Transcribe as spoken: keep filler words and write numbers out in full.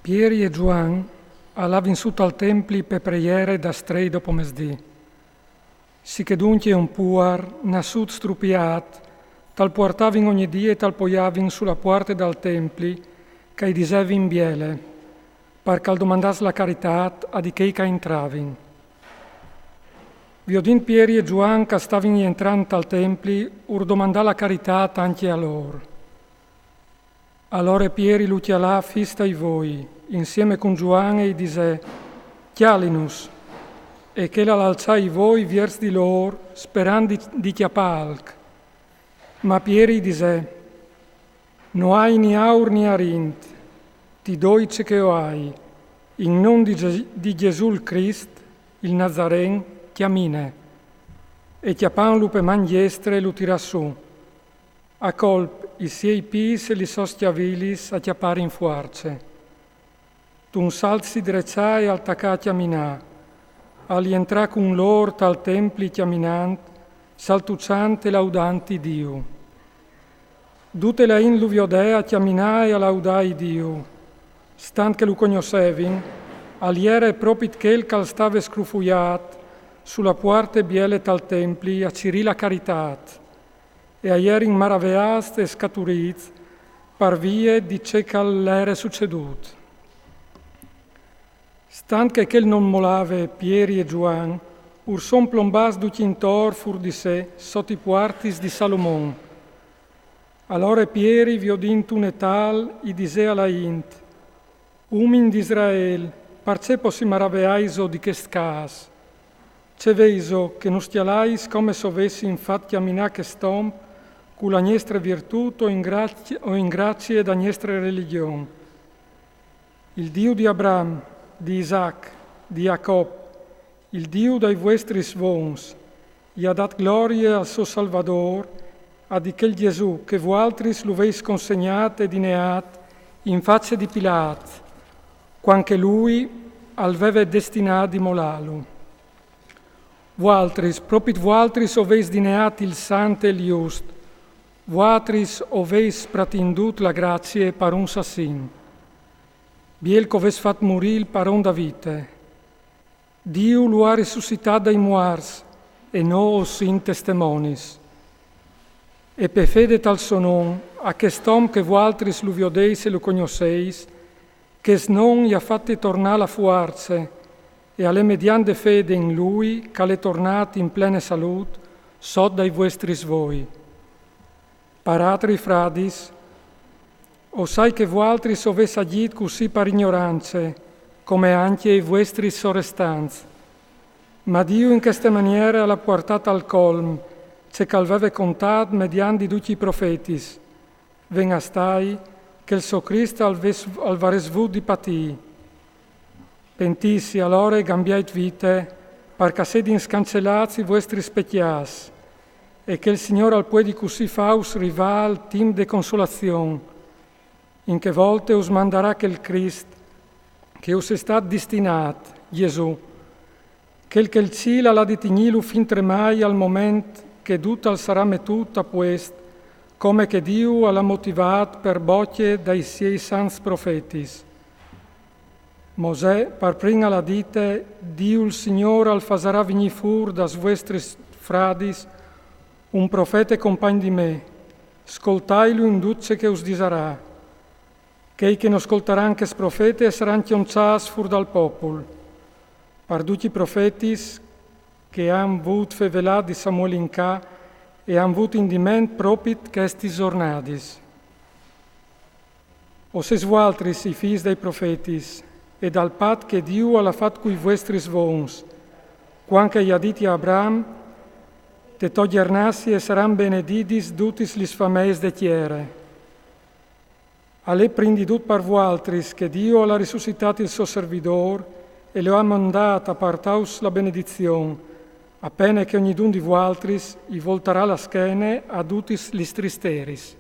Pieri e Zuan a lavin sù tal templi pe preiere das trei dopo mesdì. Sichedunche un puar, nassût strupiât, tal puartavin ogni dì e tal poiavin su la puarte dal templi, che i disevin biele, par che al domandàs la caritât a di chei che a intravin. Viodint Pieri e Zuan che a stavin jentrant tal templi, ur domandà la caritât ancje a lôr. Alore Pieri lu cjalà fis tai voi, insieme cun Zuan, e i disè: «Cjalinus!» E chel al alçà i voi viers di lôr, sperant di, di cjapâ alc. Ma Pieri i disè: «No ai ni aur ni arint, ti doi ce che o ai, in non di Ge-, di Jesù il Crist, il Nazaren, cjamine.» E cjapantlu pe man diestre lu tirà sù. A colp, i siei pîts e lis sôs cjavilis a cjaparin fuarce. Tun salt si dreçà e al tacà a cjaminâ. Al jentrà cun lôr tal templi cjaminant, saltuçant e laudant Diu. Dute la int lu viodè a cjaminâ e a laudâ Diu. Stant che lu cognossevin, al jere propit chel che al stave scrufuiât su la puarte biele tal templi a cirî la caritât. E a jerin maraveâts e scaturîts par vie di ce che al jere sucedût. Stant che chel no molave, Pieri e Zuan ur son plombâts ducj intor fûr di se sot i puartis di Salomon. Alore Pieri, viodint une tâl, i disè a la int: «Umin di Israel, parcè po si maraveaiso di chest câs? Ce veiso che nus cjalais come se o vessin fat cjaminâ chest om cu la gnestre virtût o in grazie, o in grazie da gnestre religjon? Il Diu di Abram, di Isac, di Jacop, il Diu dai vuestris vons, i à dât glorie al so Salvadôr, a di chel Jesù che vualtris lu veis consegnât e dineât in face di Pilât, cuant che lui al veve destinât di molâlu. Vualtris, propit vualtris o veis dineât il sant e il just, vualtris o veis pratindût la gracie par un sassin. Biel che o veis fat murî il paron da vite. Diu lu à risuscitât dai muarts, e nô o sin testemonis. E pe fede tal so non, a chest om che vualtris lu viodeis e lu cognosseis, chest non i à fate tornâ la fuarce, e al è mediant de fede in lui che al è tornât in plene salût sot dai vuestris voi. Paratri, fradis, o sai che vualtris o veis agjît cussì par ignorance, come ancje i vuestris sorestants. Ma Diu in cheste maniere al à puartât al colm ce che al veve contât mediant di ducj i profetis. Ven a stâi che il so Crist al ves-, al varès vût di patî. Pentîsi alore e gambiait vite, par che a sedin scancelâts i vuestris pecjâts, e che il Signôr al puedi cussì fâus rivâ il timp de consolazion. In chê volte us mandarà chel Crist che us è stât destinât, Jesù, chel che il cîl al à di tignîlu fintremai al moment che dut al sarà metût a puest, come che Diu al à motivât par bocje dai siei sants profetis. Mosè par prin al à dite: «Diu il Signôr al fasarà vignî fûr das vuestris fradis un profete compagn di me, scoltailu in dut ce che us disarà.» Chei che no scoltaran chest profete a saran cjonçâts fûr dal popul. Par ducj i profetis che a àn vût fevelât di Samuel in ca e a àn vût in diment propit chestis zornadis. O sês vualtris i fîs dai profetis e dal pat che Diu al à fat cui vuestris vons, cuant che i à dit a Abram: «Te tô gjernassie saran benedidis dutis lis fameis de tiere.» Al è prin di dut par vualtris che Diu al à risuscitât il so servidôr e lu à mandât a puartâus la benedizion, a pene che ognidun di vualtris i voltarà la schene a dutis lis tristeris.